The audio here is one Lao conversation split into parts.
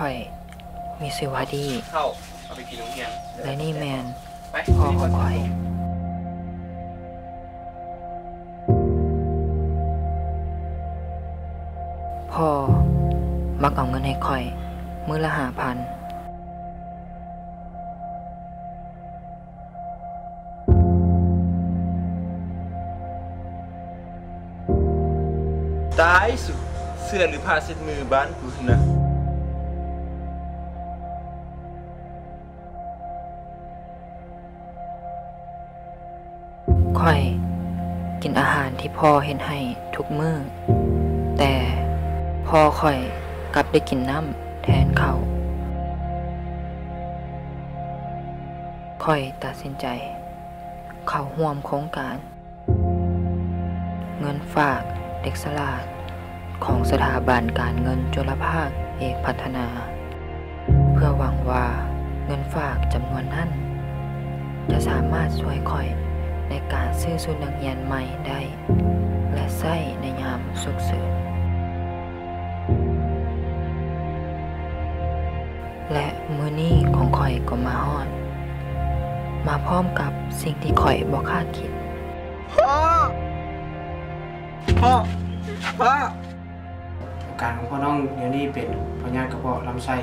ຂ້ອຍມີຊື່ວ່າດີ ເຂົ້າ ເອົາໄປກິນໂຮງຮຽນ ແລະນີ້ແມ່ນ ໄປ ພໍ່ຂອງຂ້ອຍ. ພໍ່ມັກເອົາເງິນໃຫ້ຂ້ອຍມື້ລະຫ້າພັນ. ຕາຍສຸ ເສື້ອຫຼືຜ້າເຊັດມືບ້ານກູຫັ້ນນະ. ຂ້ອຍກິນອາຫານທີ່ພໍ່ເຮັດໃຫ້ທຸກມື້, ແຕ່ພໍ່ຂ້ອຍກັບໄດ້ກິນນ້ຳແທນເຂົ້າ. ຂ້ອຍຕັດສິນໃຈເຂົ້າຮ່ວມໂຄງການເງິນຝາກເດັກສະຫຼາດຂອງສະຖາບັນການເງິນຈຸລະພາກເອກພັດທະນາ. ເພື່ອຫວັງວ່າເງິນຝາກຈຳນວນນັ້ນ ຈະສາມາດຊ່ວຍຂ້ອຍໃນການຊື້ຊຸດນັກຮຽນໃໝ່ໄດ້ ແລະ ໃຊ້ໃນຍາມສຸກເສີນ. ແລະ ມື້ນີ້ຂອງຂ້ອຍກໍມາຮອດ, ມາພ້ອມກັບສິ່ງທີ່ຂ້ອຍບໍ່ຄາດຄິດ. ພໍ່! ພໍ່! ພໍ່! ອາການຂອງພໍ່ນ້ອງດຽວນີ້ເປັນພະຍາດກະເພາະລຳໄສ້,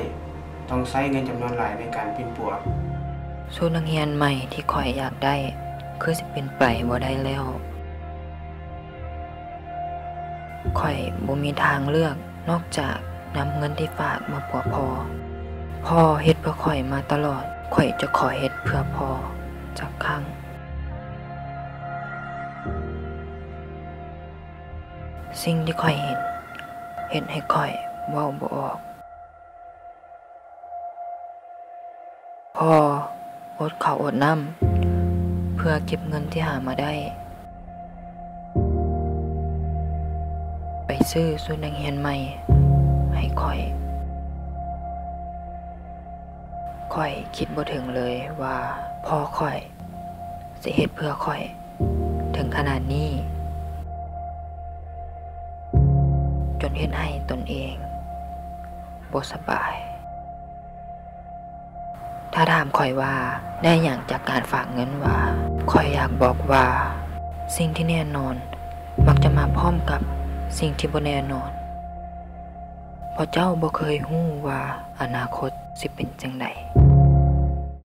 ຕ້ອງໃຊ້ເງິນຈຳນວນຫຼາຍໃນການປິ່ນປົວ. ຊຸດນັກຮຽນໃໝ່ທີ່ຂ້ອຍຢາກໄດ້ ຄືຊິເປັນໄປບໍ່ໄດ້ແລ້ວ. ຂ້ອຍບໍ່ມີທາງເລືອກນອກຈາກນຳເງິນທີ່ຝາກມາປົວພໍ່. ພໍ່ເຮັດເພື່ອຂ້ອຍມາຕະຫຼອດ, ຂ້ອຍຈະຂໍເຮັດເພື່ອພໍ່ຈັກຄັ້ງ. ສິ່ງທີ່ຂ້ອຍເຫັນ ເຮັດໃຫ້ຂ້ອຍເວົ້າບໍ່ອອກ. ພໍ່ອົດເຂົ້າອົດນ້ຳເພື່ອເກັບເງິນທີ່ຫາມາໄດ້ ໄປຊື້ຊຸດນັກຮຽນໃໝ່ໃຫ້ຂ້ອຍ. ຂ້ອຍຄິດບໍ່ເຖິງເລີຍວ່າພໍ່ຂ້ອຍຊິເຮັດເພື່ອຂ້ອຍເຖິງຂະໜາດນີ້ ຈົນເຮັດໃຫ້ຕົນເອງບໍ່ສະບາຍ. ຖ້າຖາມຂ້ອຍວ່າໄດ້ຫຍັງຈາກການຝາກເງິນຫວາ, ຂ້ອຍຢາກບອກວ່າ ສິ່ງທີ່ແນ່ນອນມັກຈະມາພ້ອມກັບສິ່ງທີ່ບໍ່ແນ່ນອນ, ເພາະເຈົ້າບໍ່ເຄີຍຮູ້ວ່າອະນາຄົດຊິເປັນຈັ່ງໃດ.